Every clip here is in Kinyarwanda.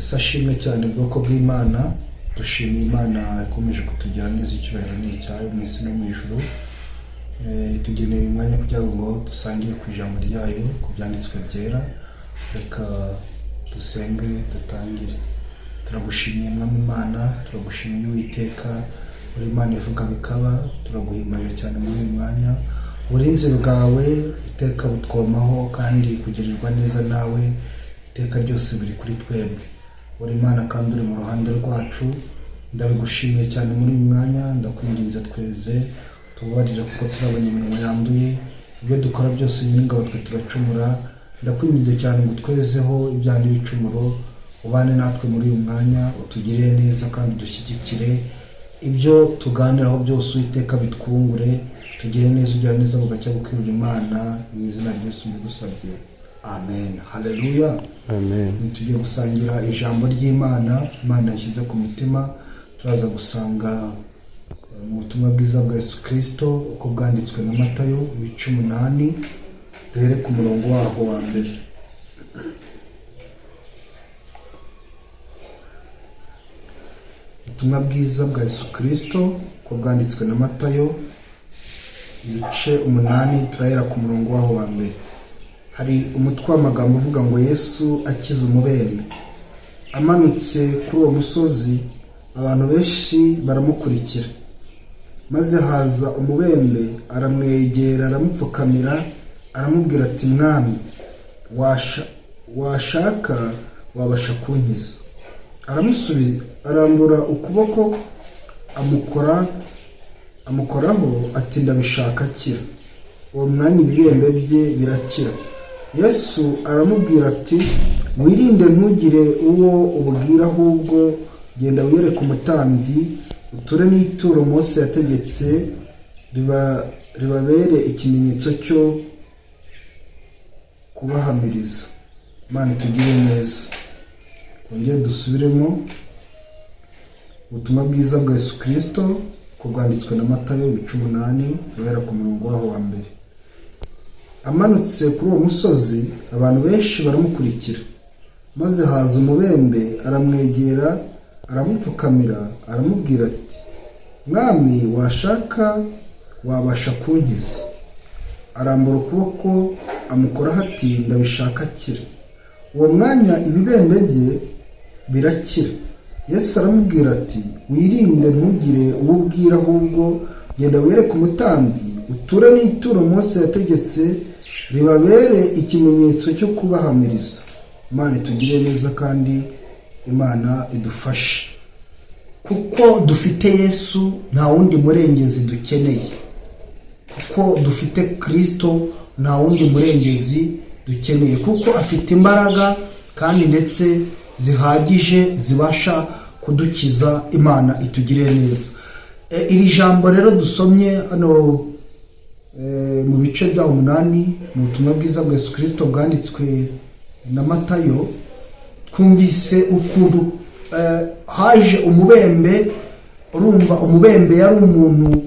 Ese ashimwe cyane ubwoko bw'Imana. Dushimiye Imana ikomeje kutugira neza. Icyubahiro ni icyayo mu isi no mu ijuru. Itugenera umwanya kugira ngo dusangire ku ijambo ryayo, ku byanditswe byera. Reka dusenge dutangire. Turagushimiye Mwami Imana, turagushimiye Uwiteka, uri Imana ivuga bikaba. Turaguhimbaje cyane muri uyu mwanya. Uburinzi bwawe iteka butwomaho, kandi kugirirwa neza nawe iteka ryose biri kuri twebwe. Uri Imana kandi uri mu ruhande rwacu. Ndabigushimiye cyane muri uyu mwanya. Ndakwinginze, tweze, tubabarire kuko turi abanyaminwa yanduye. Ibyo dukora byose, Nyiringabo, twe turacumura. Ndakwinginze cyane ngo utwezeho ibyaha n'ibicumuro, ubane natwe muri uyu mwanya, utugirire neza kandi udushyigikire. Ibyo tuganiraho byose, Uwiteka, bitwungure. Tugire neza, ugira neza bugacya bukirura. Imana, mu izina ryose mbigusabye, amen. Haleluya. Amen. Tugiye gusangira ijambo ry'Imana Imana yashyize ku mutima. Turaza gusanga mu butumwa bwiza bwa Yesu Kirisito uko bwanditswe na Matayo, ibice 8, duhere ku murongo waho wa mbere. Ubutumwa bwiza bwa Yesu Kirisito uko bwanditswe na Matayo, ibice 8, turahera ku murongo waho wa mbere. Hari umutwe w'amagambo uvuga ngo: "Yesu akiza umubembe." Amanutse kuri uwo musozi, abantu benshi baramukurikira. Maze haza umubembe, aramwegera, aramupfukamira, aramubwira ati: "Mwami, washaka wabasha kunkiza." Aramusubiza, arambura ukuboko, amukoraho, ati: "Ndabishaka, akira." Uwo mwanya ibibembe bye birakira. Yesu aramubwira ati: "Wirinde, ntugire uwo ubwira, ahubwo genda wiyereke umutambyi, uture n'ituro Mose yategetse, ribabere ikimenyetso cyo kubahamiriza." Imana itugire neza. Twongere dusubiremo: ubutumwa bwiza bwa Yesu Kirisito ko bwanditswe na Matayo, ibice 8, guhera ku murongo waho wa mbere. Amanutse kuri uwo musozi, abantu benshi baramukurikira. Maze haza umubembe, aramwegera, aramupfukamira, aramubwira ati: "Mwami, washaka wabasha kunkiza." Arambura ukuboko, amukoraho, ati: "Ndabishaka, akira." Uwo mwanya ibibembe bye birakira. Yesu aramubwira ati: "Wirinde, ntugire uwo ubwira, ahubwo genda wereke umutambyi, uture n'ituro Mose yategetse, ribabere ikimenyetso cyo kubahamiriza." Imana itugire neza kandi Imana idufashe. Kuko dufite Yesu, nta wundi murengezi dukeneye. Kuko dufite Kirisito, nta wundi murengezi dukeneye, kuko afite imbaraga kandi ndetse zihagije zibasha kudukiza. Imana itugirire neza. Iri jambo rero dusomye hano mu bice bya 8 mu butumwa bwiza bwa Yesu Kirisito bwanditswe na Matayo, twumvise ukuntu haje umubembe. Urumva, umubembe yari umuntu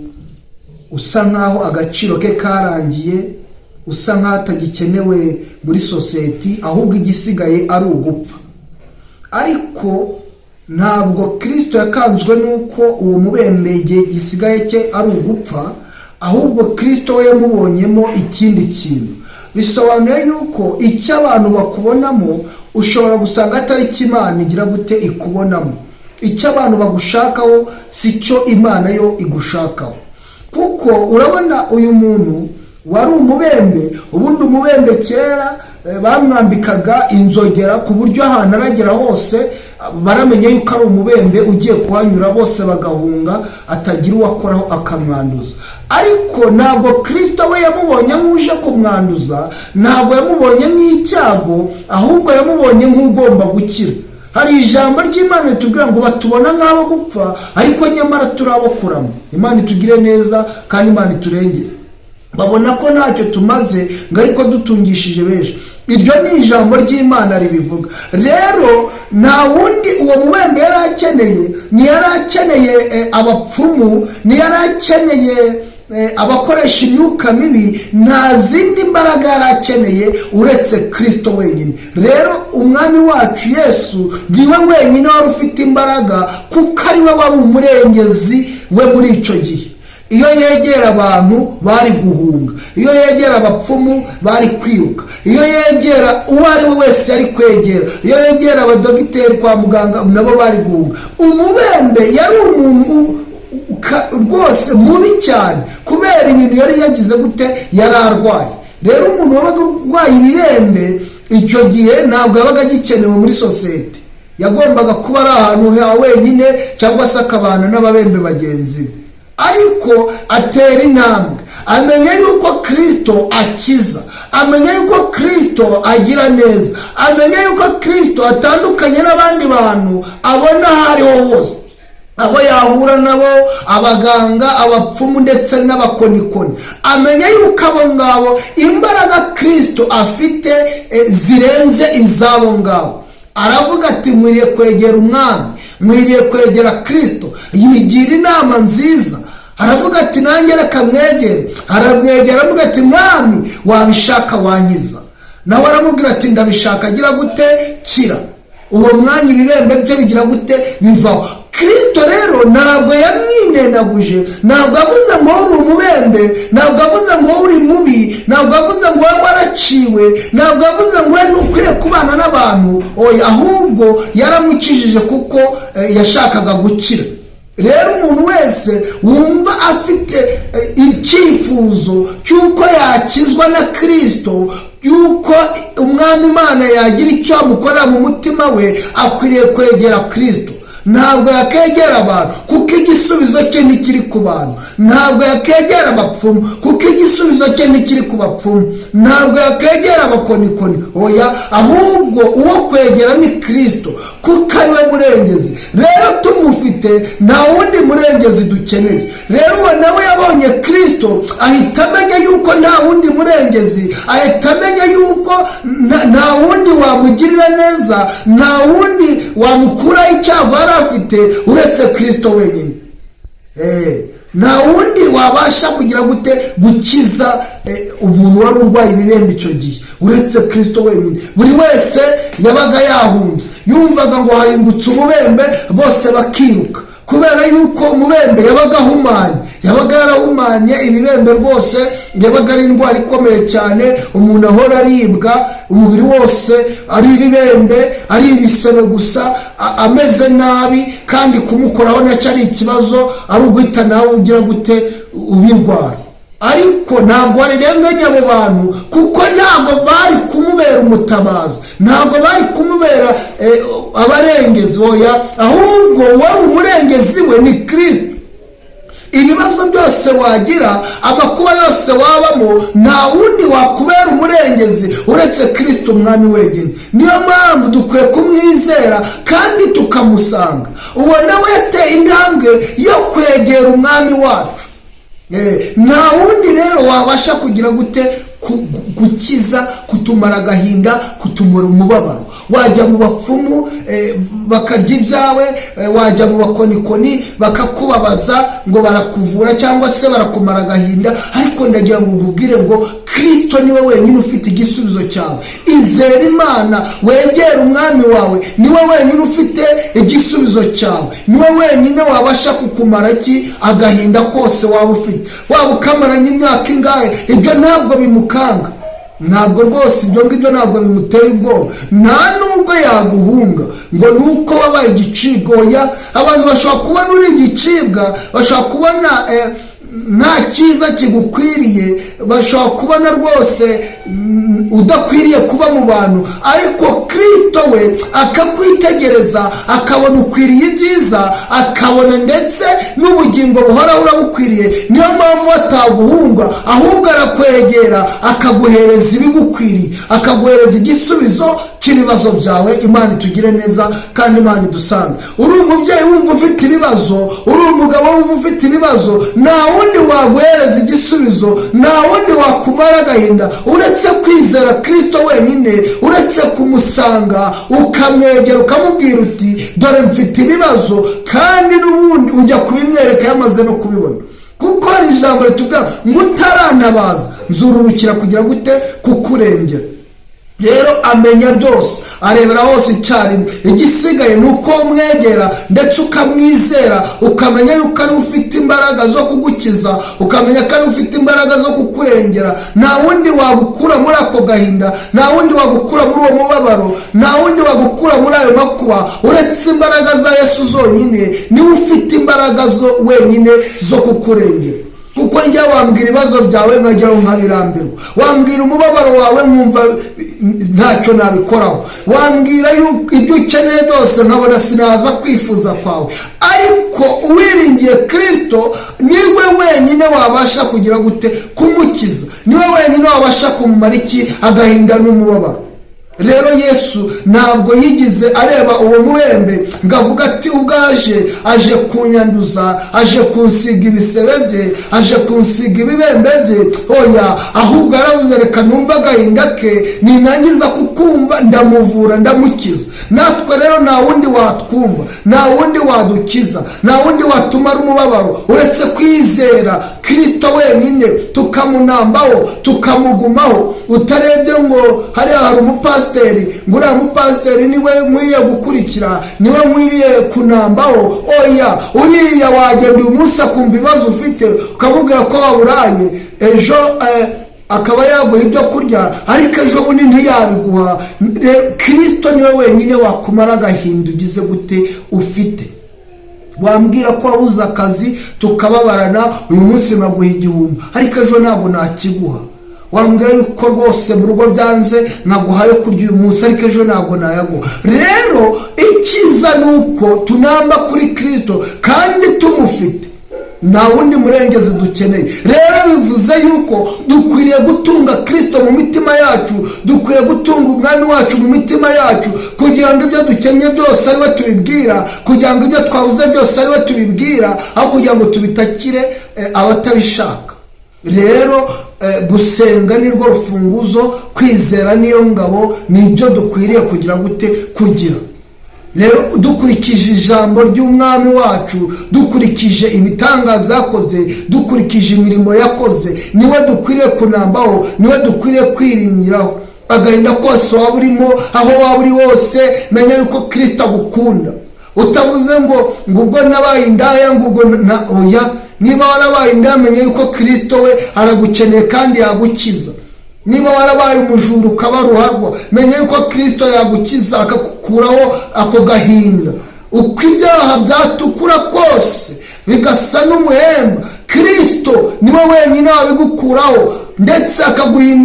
usa nkaho agaciro ke karangiye, usa nkaho atagikenewe muri sosiyete, ahubwo igisigaye ari ugupfa. Ariko ntabwo Kirisito yakanzwe n'uko uwo mubembe igihe gisigaye cye ari ugupfa, ahubwo Kirisito we yamubonyemo ikindi kintu. Bisobanuye yuko icyo abantu bakubonamo ushobora gusanga atari cyo Imana igira gute ikubonamo. Icyo abantu bagushakaho si cyo Imana yo igushakaho. Kuko urabona uyu muntu wari umubembe, ubundi umubembe kera bamwambikaga inzogera, ku buryo ahantu aragera hose baramenya yuko ari umubembe ugiye kuhanyura, bose bagahunga, atagira uwakoraho akamwanduza. Ariko ntabwo Kirisito we yamubonye nk'uje kumwanduza, ntabwo yamubonye nk'icyago, ahubwo yamubonye nk'ugomba gukira. Hari ijambo ry'Imana ritubwira ngo batubona nk'abo gupfa, ariko nyamara turi abo kurama. Imana itugire neza kandi Imana iturengere. Babona ko ntacyo tumaze, ngo ariko dutungishije benshi. Iryo ni ijambo ry'Imana ribivuga. Rero nta wundi uwo mubembe yari akeneye, ntiyari akeneye abapfumu, ntiyari akeneye. abakoresha imyuka mibi, nta zindi mbaraga yari akeneye uretse Kirisito wenyine. Rero Umwami wacu Yesu niwe wenyine wari ufite imbaraga, kuko ari we wari umurengezi we muri icyo gihe. Iyo yegera abantu bari guhunga, iyo yegera abapfumu bari kwiruka, iyo yegera uwo ari we wese yari kwegera, iyo yegera abadogiteri kwa muganga nabo bari guhunga. Umubembe yari umuntu rwose mubi cyane kubera ibintu yari yagize gute, yari arwaye. Rero umuntu wabaga urwaye ibibembe icyo gihe ntabwo yabaga agikenewe muri sosiyete, yagombaga kuba ari ahantu ha wenyine cyangwa se akabana n'ababembe bagenzi be. Ariko atera intambwe, amenya yuko Kirisito akiza, amenya yuko Kirisito agira neza, amenya yuko Kirisito atandukanye n'abandi bantu abona aho ariho hose, abo yahura nabo, abaganga, abapfumu ndetse n'abakonikoni. Amenya yuko abo ngabo imbaraga Kirisito afite zirenze iz'abo ngabo. Aravuga ati: "Nkwiriye kwegera Umwami, nkwiriye kwegera Kirisito." Yigira inama nziza, aravuga ati: "Nanjye reka mwegere." Aramwegera, aravuga ati: "Mwami, wabishaka wankiza." Nawe aramubwira ati: "Ndabishaka, agira gute? Kira." Uwo mwanya ibibembe bye bigira gute? Bivaho. Kirisito rero ntabwo yamwinenaguje, ntabwo avuze ngo uri umubembe, ntabwo avuze ngo uri mubi, ntabwo avuze ngo wowe waraciwe, ntabwo avuze ngo wowe ntukwiriye kubana n'abantu. Oya, ahubwo yaramukijije kuko yashakaga gukira. Rero umuntu wese wumva afite icyifuzo cy'uko yakizwa na Kirisito, yuko Umwami Imana yagira icyo amukorera mu mutima we, akwiriye kwegera Kirisito. Ntabwo yakegera abantu kuko igisubizo cye ntikiri ku bantu. Ntabwo yakegera abapfumu kuko igisubizo cye ntikiri ku bapfumu. Ntabwo yakegera abakonikoni, oya, ahubwo uwo kwegera ni Kirisito kuko ari we murengezi. Rero tumufite nta wundi murengezi dukeneye. Rero uwo nawe yabonye Kirisito, ahita amenya yuko nta wundi murengezi, ahita amenya yuko nta wundi wamugirira neza, nta wundi wamukuraho icyago yari afite uretse Kirisito wenyine. Nta wundi wabasha kugira gute? Gukiza umuntu wari urwaye ibibembe icyo gihe uretse Kirisito wenyine. Buri wese yabaga yahunze, yumvaga ngo hahingutse umubembe, bose bakiruka, kubera yuko umubembe yabaga ahumanye, yabaga yarahumanye. Ibibembe rwose yabaga ari indwara ikomeye cyane, umuntu ahora aribwa umubiri wose, ari ibibembe, ari ibisebe gusa, ameze nabi, kandi kumukoraho nacyo ari ikibazo, ari uguhita nawe ugira gute? Ubirwara. Ariko ntabwo warirenganya abo bantu, kuko ntabwo bari kumubera umutabazi, ntabwo bari kumubera abarengezi, oya, ahubwo wari umurengezi we ni Kirisito. Ibibazo byose wagira, amakuba yose wabamo, nta wundi wakubera umurengezi uretse Kirisito Umwami wenyine. Niyo mpamvu dukwiye kumwizera kandi tukamusanga. Uwo nawe yateye intambwe yo kwegera Umwami wacu. Nta wundi rero wabasha kugira gute? Gukiza, kutumara agahinda, kutumara umubabaro. Wajya mu bapfumu bakarya ibyawe, wajya mu bakonikoni bakakubabaza ngo barakuvura cyangwa se barakumara agahinda, ariko ndagira ngo nkubwire ngo Kirisito niwe wenyine ufite igisubizo cyawe. Izere Imana, wegere Umwami wawe, niwe wenyine ufite igisubizo cyawe, niwe wenyine wabasha kukumara ki? Agahinda kose waba ufite, waba ukamaranye imyaka ingahe, ibyo ntabwo bimukanga, ntabwo rwose ibyo ngibyo ntabwo bimuteye ubwoba. Nta nubwo yaguhunga ngo ni uko wabaye igicibwa, oya. Abantu bashobora kubona uri igicibwa, bashobora kubona nta cyiza kigukwiriye, bashobora kubona rwose udakwiriye kuba mu bantu, ariko Kirisito we akakwitegereza akabona ukwiriye ibyiza, akabona ndetse n'ubugingo buhoraho urabukwiriye. Niyo mpamvu ataguhunga, ahubwo arakwegera akaguhereza ibigukwiriye, akaguhereza igisubizo cy'ibibazo byawe. Imana itugire neza kandi Imana idusange. Uri umubyeyi wumva ufite ibibazo, uri umugabo wumva ufite ibibazo, nta wundi waguhereza igisubizo, nta wundi wakumara agahinda uretse kwizera Kirisito wenyine, uretse kumusanga ukamwegera ukamubwira uti: "Dore mfite ibibazo." Kandi n'ubundi ujya kubimwereka yamaze no kubibona, Kuko hari ijambo ritubwira ngo utarantabaza nzururukira kugira gute? Kukurengera. Rero amenya byose, arebera hose icyarimwe. Igisigaye ni uko umwegera ndetse ukamwizera, ukamenya yuko ari ufite imbaraga zo kugukiza, ukamenya ko ari ufite imbaraga zo kukurengera. Nta wundi wagukura muri ako gahinda, nta wundi wagukura muri uwo mubabaro, nta wundi wagukura muri ayo makuba uretse imbaraga za Yesu zonyine. Niwe ufite imbaraga zo wenyine zo kukurengera. Kuko njya wambwira ibibazo byawe nkagira ngo nkabirambirwa, wambwira umubabaro wawe nkumva ntacyo nabikoraho, wambwira yuko ibyo ukeneye byose nkabona sinaza kwifuza kwawe. Ariko uwiringiye Kirisito niwe wenyine wabasha kugira gute? Kumukiza. Niwe wenyine wabasha kumumara iki? Agahinda n'umubabaro. Rero Yesu ntabwo yigize areba uwo mubembe ngo avuge ati ubwo aje, aje kunyanduza, aje kunsiga ibisebe bye, aje kunsiga ibibembe bye. Oya, ahubwo yaravuze: reka numve agahinda ke, ninangiza kukumva ndamuvura, ndamukiza. Natwe rero nta wundi watwumva, nta wundi wadukiza, nta wundi watumara umubabaro uretse kwizera Kirisito wenyine, tukamunambaho, tukamugumaho, utarebye ngo hariya hari umupasiteri, ngo uriya mupasiteri niwe nkwiriye gukurikira, niwe nkwiriye kunambaho. Oya, uriya wagenda uyu munsi akumva ibibazo ufite, ukamubwira ko waburaye, ejo akaba yaguha ibyo kurya, ariko ejo bundi ntiyabiguha. Kirisito niwe wenyine wakumara agahinda ugize gute? Ufite. Wambwira ko wabuze akazi, tukababarana, uyu munsi nkaguha 1000, ariko ejo ntabwo nakiguha. Wambwira yuko rwose mu rugo byanze, nkaguha ayo kurya uyu munsi, ariko ejo ntabwo nayaguha. Rero icyiza ni uko tunamba kuri Kirisito, kandi tumufite nta wundi murengezi dukeneye. Rero bivuze yuko dukwiriye gutunga Kirisito mu mitima yacu, dukwiye gutunga Umwami wacu mu mitima yacu, kugira ngo ibyo dukennye byose ariwe tubibwira, kugira ngo ibyo twabuze byose ariwe tubibwira, aho kugira ngo tubitakire abatabishaka. Rero gusenga ni rwo rufunguzo, kwizera niyo ngabo, ni ibyo dukwiriye kugira gute? Kugira. Rero dukurikije ijambo ry'Umwami wacu, dukurikije ibitangaza yakoze, dukurikije imirimo yakoze, niwe dukwiriye kunambaho, niwe dukwiriye kwiringiraho. Agahinda kose waba urimo, aho waba uri hose, menya yuko Kirisito agukunda. Utavuze ngo ubwo nabaye indaya, ngo ubwo na oya. Niba warabaye indaya, menya yuko Kirisito we aragukeneye kandi yagukiza. Niba warabaye umujura, ukaba ruharwa, menya yuko Kirisito yagukiza akakukuraho ako gahinda. Uko ibyaha byatukura kose bigasa n'umuhemba, Kirisito niwe wenyine wabigukuraho, ndetse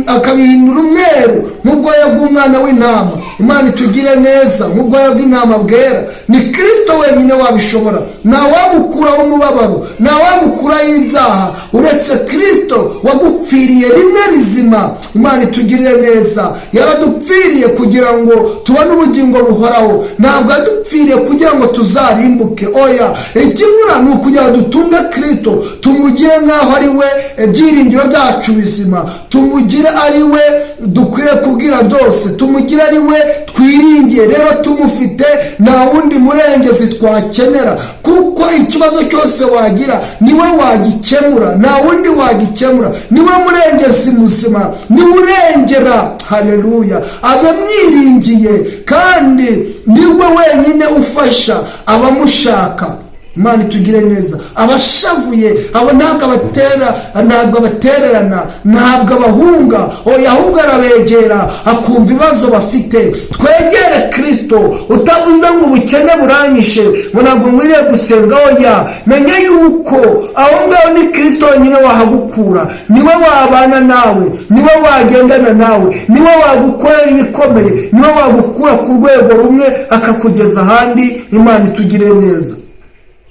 akabihindura umweru nk'ubwoya bw'umwana w'intama. Imana itugire neza, nk'ubwoya bw'intama bwera. Ni Kirisito wenyine wabishobora. Ntawagukuraho umubabaro, ntawagukuraho ibyaha uretse Kirisito wagupfiriye rimwe rizima. Imana itugirire neza. Yaradupfiriye kugira ngo tubone ubugingo buhoraho, ntabwo yadupfiriye kugira ngo tuzarimbuke. Oya, ikibura ni ukugira ngo dutunge Kirisito, tumugire nk'aho ari we ibyiringiro byacu bizima, tumugire ari we dukwiriye kubwira byose, tumugire ari we twiringiye. Rero tumufite nta wundi murengezi twakenera, kuko ikibazo cyose wagira niwe wagikemura, nta wundi wagikemura. Niwe murengezi muzima, niwe urengera, haleluya, abamwiringiye, kandi niwe wenyine ufasha abamushaka. Imana itugire neza. Abashavuye abo ntabwo abatera, ntabwo abatererana, ntabwo abahunga. Oya, ahubwo arabegera akumva ibibazo bafite. Twegere Kirisito. Utavuze ngo ubukene buranyishe, ngo ntabwo nkwiriye gusenga. Oya, menye yuko aho ngaho ni Kirisito wenyine wahagukura. Niwe wabana nawe, niwe wagendana nawe, niwe wagukorera ibikomeye, niwe wagukura ku rwego rumwe akakugeza ahandi. Imana itugire neza.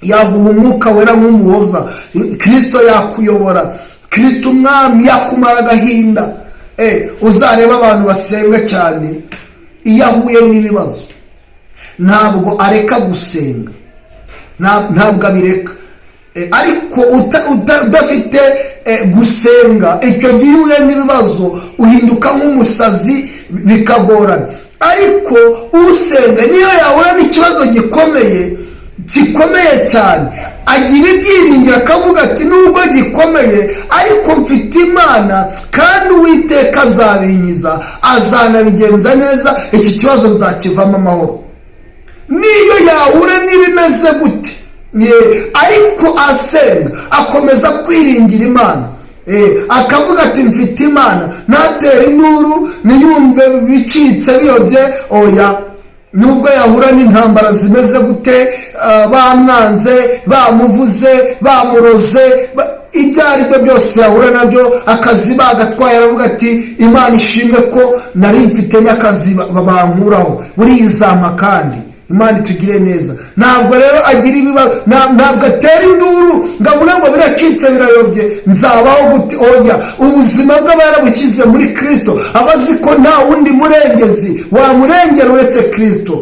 Yaguha Umwuka Wera nk'umuhoza, Kirisito yakuyobora, Kirisito Umwami yakumara agahinda. Uzareba abantu basenga cyane, iyo ahuye n'ibibazo ntabwo areka gusenga, ntabwo abireka. Ariko udafite gusenga, icyo gihe uhuye n'ibibazo uhinduka nk'umusazi, bikagorana. Ariko usenga niyo yahura n'ikibazo gikomeye, gikomeye cyane, agira ibyiringiro, akavuga ati: "Nubwo gikomeye, ariko mfite Imana, kandi Uwiteka azabinkiza, azanabigenza neza, iki kibazo nzakivamo amahoro." Niyo yahura n'ibimeze gute, ariko asenga, akomeza kwiringira Imana, akavuga ati: "Mfite Imana." Ntatere induru, ntiyumve bicitse biyobye, oya. Nubwo yahura n'intambara zimeze gute, bamwanze, bamuvuze, bamuroze, ibyo ari byo byose yahura nabyo, akazi bagatwaye, aravuga ati: "Imana ishimwe ko nari mfite n'akazi bankuraho, buriya izampa." Kandi Imana itugire neza. Ntabwo rero agira ibibazo, ntabwo atera induru ngo avuge ngo: "Biracitse, birayobye, nzabaho gute?" Oya, ubuzima bwe aba yarabushyize muri Kirisito, aba azi ko nta wundi murengezi wamurengera uretse Kirisito.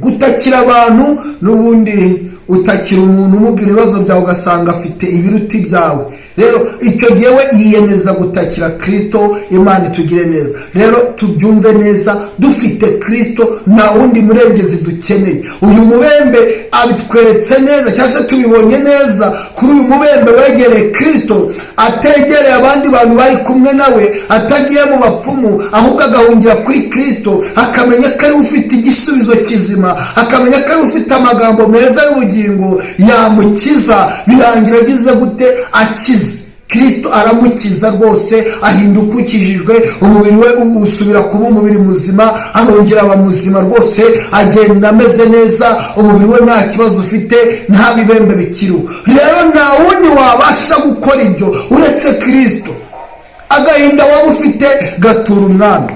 Gutakira abantu, n'ubundi utakira umuntu umubwira ibibazo byawe, ugasanga afite ibiruti byawe. Rero icyo gihe we yiyemeza gutakira Kirisito. Imana itugire neza. Rero tubyumve neza, dufite Kirisito nta wundi murengezi dukeneye. Uyu mubembe abitweretse neza, cyangwa se tubibonye neza kuri uyu mubembe wegereye Kirisito, ategereye abandi bantu bari kumwe nawe, atagiye mu bapfumu, ahubwo agahungira kuri Kirisito, akamenya ko ariwe ufite igisubizo kizima, akamenya ko ariwe ufite amagambo meza y'ubugingo yamukiza. Birangira agize gute? Akize. Kirisito aramukiza rwose, ahinduka ukijijwe, umubiri we usubira kuba umubiri muzima, arongera aba muzima rwose, agenda ameze neza, umubiri we nta kibazo ufite, nta bibembe bikiriho. Rero nta wundi wabasha gukora ibyo uretse Kirisito. Agahinda waba ufite, gatura Umwami.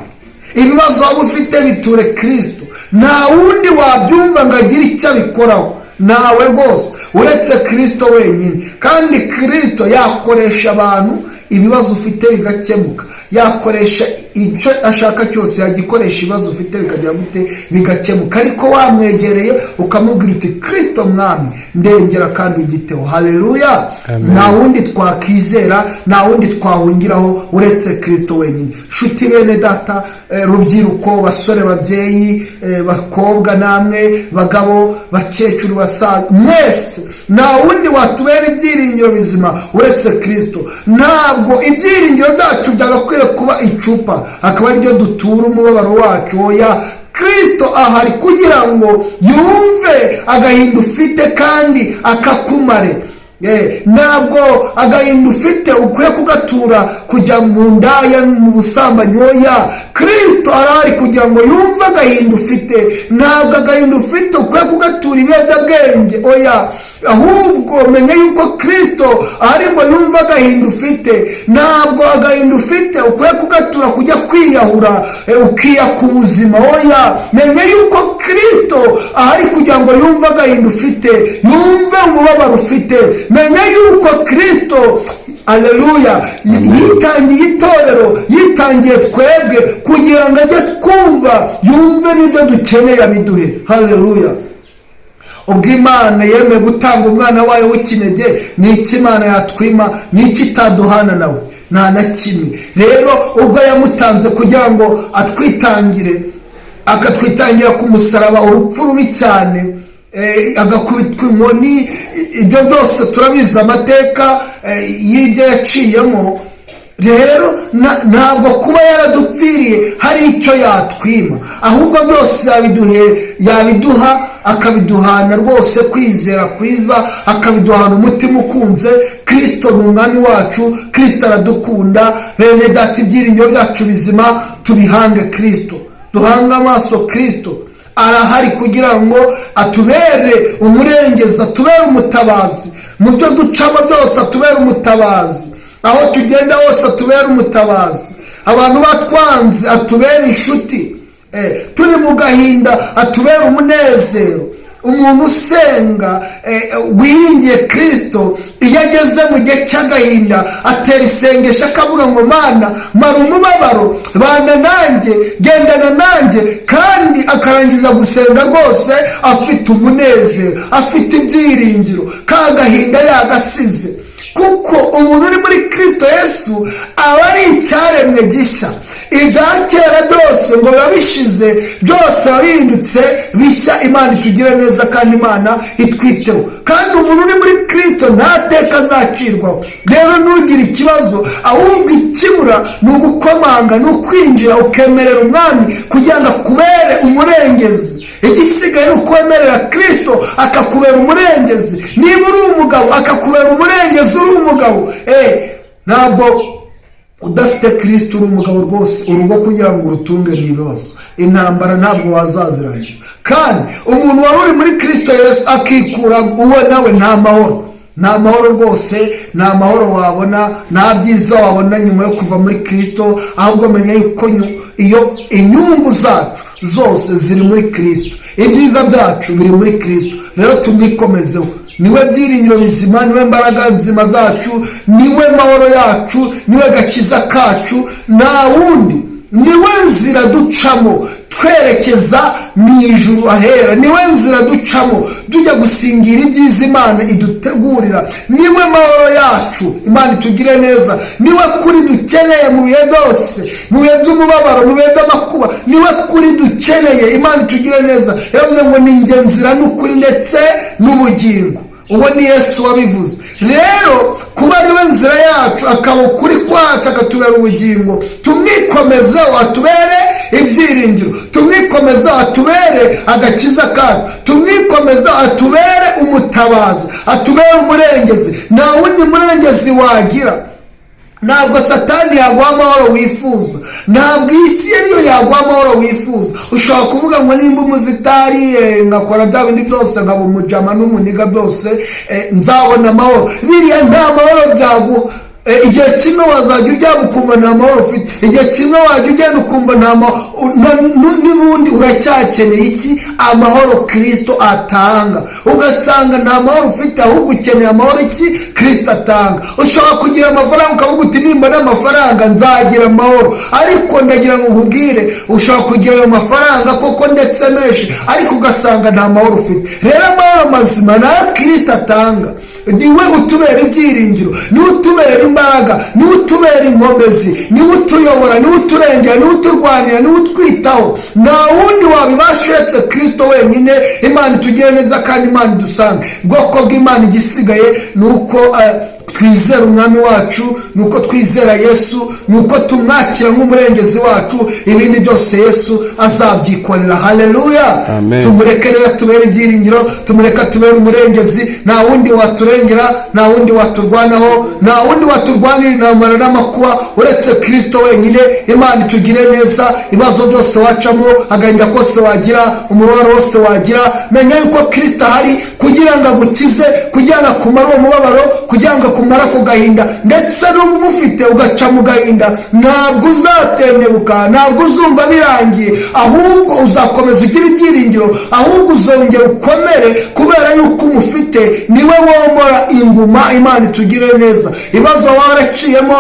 Ibibazo waba ufite, biture Kirisito. Nta wundi wabyumva ngo agire icyo abikoraho nawe rwose uretse Kirisito wenyine. Kandi Kirisito yakoresha abantu, ibibazo ufite bigakemuka. Yakoresha icyo ashaka cyose, yagikoresha, ibibazo ufite bikagera gute? Bigakemuka. Ariko wamwegereye ukamubwira uti: "Kirisito Mwami, ndengera kandi ugiteho." Haleluya! Nta wundi twakizera, nta wundi twahungiraho uretse Kirisito wenyine. Shuti bene data, rubyiruko, basore, babyeyi, bakobwa, namwe bagabo, bakecuru, basaza, mwese, nta wundi watubera ibyiringiro bizima uretse Kirisito. Ntabwo ibyiringiro byacu byagakwiriye kuba icupa, akaba ariryo dutura umubabaro wacu, oya. Kirisito ahari kugira ngo yumve agahinda ufite kandi akakumare. Ntabwo agahinda ufite ukwiye kugatura kujya mu ndaya, mu busambanyi, oya. Kirisito arahari kugira ngo yumve agahinda ufite. Ntabwo agahinda ufite ukwiye kugatura ibiyobyabwenge, oya. Ahubwo menya yuko Kirisito ahari ngo yumve agahinda ufite. Ntabwo agahinda ufite ukwiye kugatura kujya kwiyahura, ukiyaka ubuzima, oya. Menya yuko Kirisito ahari kugira ngo yumve agahinda ufite, yumve umubabaro ufite. Menya yuko Kirisito, aleluya, yitangiye itorero, yitangiye twebwe kugira ngo ajye twumva, yumve n'ibyo dukeneye, abiduhe. Haleluya! Ubwo Imana yemeye gutanga umwana wayo w'ikinege, ni iki Imana yatwima? Ni iki itaduhana nawe? Nta na kimwe. Rero ubwo yamutanze kugira ngo atwitangire, akatwitangira ku musaraba, urupfu rubi cyane, agakubitwa inkoni, ibyo byose turabizi, amateka y'ibyo yaciyemo. Rero ntabwo kuba yaradupfiriye hari icyo yatwima, ahubwo byose yabiduha, akabiduhana rwose kwizera kwiza, akabiduhana umutima ukunze. Kirisito ni Umwami wacu, Kirisito aradukunda. Bene data, ibyiringiro byacu bizima tubihange Kirisito, duhange amaso Kirisito. Arahari kugira ngo atubere umurengezi, atubere umutabazi mu byo ducamo byose, atubere umutabazi aho tugenda hose, atubere umutabazi. Abantu batwanze, atubere inshuti. Turi mu gahinda, atubere umunezero. Umuntu usenga, wiringiye Kirisito, iyo ageze mu gihe cy'agahinda atera isengesho, akavuga ngo: "Mana, mara umubabaro, bana nanjye, gendana nanjye." Kandi akarangiza gusenga rwose afite umunezero, afite ibyiringiro, ka gahinda yagasize, kuko umuntu uri muri Kirisito Yesu aba ari icyaremwe gishya. Ibya kera byose ngo biba bishize, byose biba bihindutse bishya. Imana itugire neza kandi Imana itwiteho. Kandi umuntu uri muri Kirisito nta teka azacirwaho. Rero ntugire ikibazo, ahubwo ikibura ni ugukomanga, ni ukwinjira ukemerera Umwami kugira ngo akubere umurengezi. Igisigaye ni ukwemerera Kirisito akakubera umurengezi. Niba uri umugabo, akakubera umurengezi. Uri umugabo, ntabwo udafite Kirisito uri umugabo rwose. Urugo kugira ngo urutunge ni ibibazo, intambara ntabwo wazazirangiza. Kandi umuntu wari uri muri Kirisito Yesu akikura uwo, nawe nta mahoro, nta mahoro rwose, nta mahoro wabona, nta byiza wabona nyuma yo kuva muri Kirisito. Ahubwo menya yuko iyo inyungu zacu zose ziri muri Kirisito, ibyiza byacu biri muri Kirisito. Rero tumwikomezeho, niwe byiringiro bizima, niwe mbaraga nzima zacu, niwe mahoro yacu, niwe gakiza kacu, nta wundi. Niwe nzira ducamo twerekeza mu ijuru ahera, niwe nzira ducamo tujya gusingira ibyiza Imana idutegurira, niwe mahoro yacu. Imana itugire neza. Niwe kuri dukeneye mu bihe byose, mu bihe by'umubabaro, mu bihe by'amakuba, niwe kuri dukeneye. Imana itugire neza. Yavuze ngo: "Ni njye nzira n'ukuri ndetse n'ubugingo." Uwo ni Yesu wabivuze. Rero kuba ariwe nzira yacu, akaba ukuri kwacu, akatubera ubugingo, tumwikomezeho atubere ibyiringiro, tumwikomezeho atubere agakiza kacu, tumwikomezeho atubere umutabazi, atubere umurengezi. Nta wundi murengezi wagira. Ntabwo Satani yaguha amahoro wifuza, ntabwo isi ariyo yaguha amahoro wifuza. Ushobora kuvuga ngo nimba umuzitari, nkakora bya bindi byose, nkaba umujama n'umuniga byose, nzabona amahoro. Biriya nta mahoro byaguha. Igihe kimwe wazajya uryama ukumva nta mahoro ufite, igihe kimwe wajya ugenda ukumva nta mahoro, n'ubundi uracyakeneye iki? Amahoro Kirisito atanga. Ugasanga nta mahoro ufite, ahubwo ukeneye amahoro iki? Kirisito atanga. Ushobora kugira amafaranga, ukavuga uti: "Nimbona amafaranga nzagira amahoro." Ariko ndagira ngo nkubwire, ushobora kugira ayo mafaranga koko, ndetse menshi, ariko ugasanga nta mahoro ufite. Rero amahoro mazima ni ayo Kirisito atanga. Niwe utubera ibyiringiro, niwe utubera imbaraga, niwe utubera inkomezi, niwe utuyobora, niwe uturengera, niwe uturwanira, niwe utwitaho. Nta wundi wabibasha uretse Kirisito wenyine. Imana itugire neza kandi Imana idusange. Ubwoko bw'Imana, igisigaye ni uko twizera Umwami wacu, ni uko twizera Yesu, ni uko tumwakira nk'umurengezi wacu. Ibindi byose Yesu azabyikorera. Haleluya! Amen. Tumureke rero tubere ibyiringiro, tumureke tubere umurengezi. Nta wundi waturengera, nta wundi waturwanaho, nta wundi waturwanira intambara n'amakuba uretse Kirisito wenyine. Imana itugire neza. Ibibazo byose wacamo, agahinda kose wagira, umubabaro wose wagira, menya yuko Kirisito ahari kugira ngo agukize, kugira ngo akumare uwo mubabaro, kugira ngo akumare ako gahinda. Ndetse n'uba umufite ugaca mu gahinda, ntabwo uzatentebuka, ntabwo uzumva birangiye, ahubwo uzakomeza ugira ibyiringiro, ahubwo uzongera ukomere kubera yuko umufite. Niwe womora inguma. Imana itugire neza. Ibibazo waraciyemo,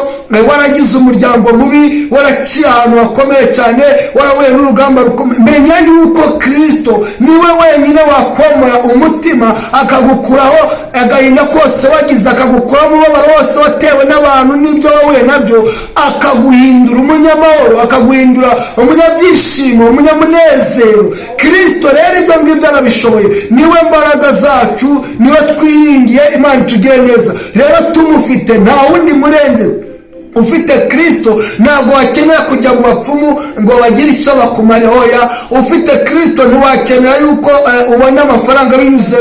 waragize umuryango mubi, waraciye ahantu hakomeye cyane, warahuye n'urugamba rukomeye, menya yuko Kirisito niwe wenyine wakomora umutima, akagukuraho agahinda kose wagize, akagukuraho umubabaro wose watewe n'abantu n'ibyo wahuye nabyo, akaguhindura umunyamahoro, akaguhindura umunyabyishimo, umunyamunezero. Kirisito rero ibyo ngibyo arabishoboye. Niwe mbaraga zacu, niwe twiringiye. Imana itugire neza. Rero tumufite, nta wundi murengero. Ufite Kirisito ntabwo wakenera kujya mu bapfumu ngo bagire icyo bakumare. Hoya, ufite Kirisito ntiwakenera yuko ubona amafaranga binyuze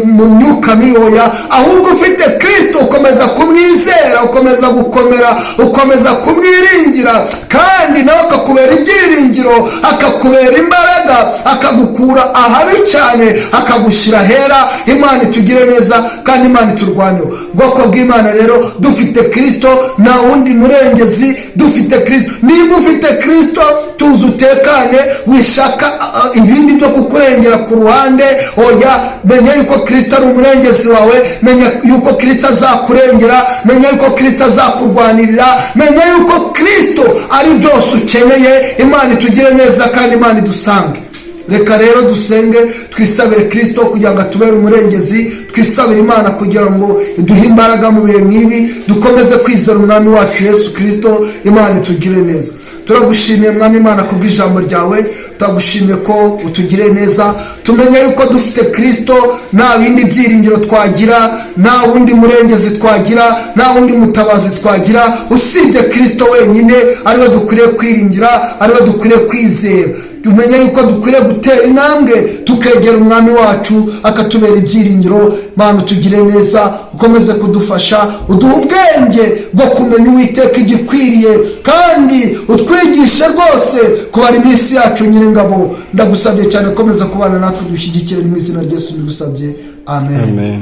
mu myuka mibi. Hoya, ahubwo ufite Kirisito ukomeza kumwizera, ukomeza gukomera, ukomeza kumwiringira, kandi nawe akakubera ibyiringiro, akakubera imbaraga, akagukura ahabi cyane, akagushyira ahera. Imana itugire neza kandi Imana iturwaneho. Bwoko bw'Imana, rero dufite Kirisito nta wundi murengezi. Dufite Kirisito. Niba ufite Kirisito, tuzi utekane, wishaka ibindi byo kukurengera ku ruhande. Oya, menya yuko Kirisito ari umurengezi wawe, menya yuko Kirisito azakurengera, menya yuko Kirisito azakurwanirira, menya yuko Kirisito ari byose ukeneye. Imana itugire neza kandi Imana idusange. Reka rero dusenge, twisabire Kirisito kugira ngo atubere umurengezi, twisabire Imana kugira ngo iduhe imbaraga mu bihe nk'ibi, dukomeze kwizera Umwami wacu Yesu Kirisito. Imana itugire neza. Turagushimiye, Mwami Imana, kubw'ijambo ryawe. Turagushimiye ko utugiriye neza. Tumenye yuko dufite Kirisito nta bindi byiringiro twagira, nta wundi murengezi twagira, nta wundi mutabazi twagira usibye Kirisito wenyine, ariwe dukwiriye kwiringira, ariwe dukwiriye kwizera. Tumenye yuko dukwiriye gutera intambwe tukegera Umwami wacu, akatubera ibyiringiro. Mana, utugire neza, ukomeze kudufasha, uduhe ubwenge bwo kumenya, Uwiteka, igikwiriye, kandi utwigishe rwose kubara iminsi yacu. Nyiringabo, ndagusabye cyane, komeza kubana natwe, dushyigikire. Mu izina rya Yesu mbigusabye, amen. Amen.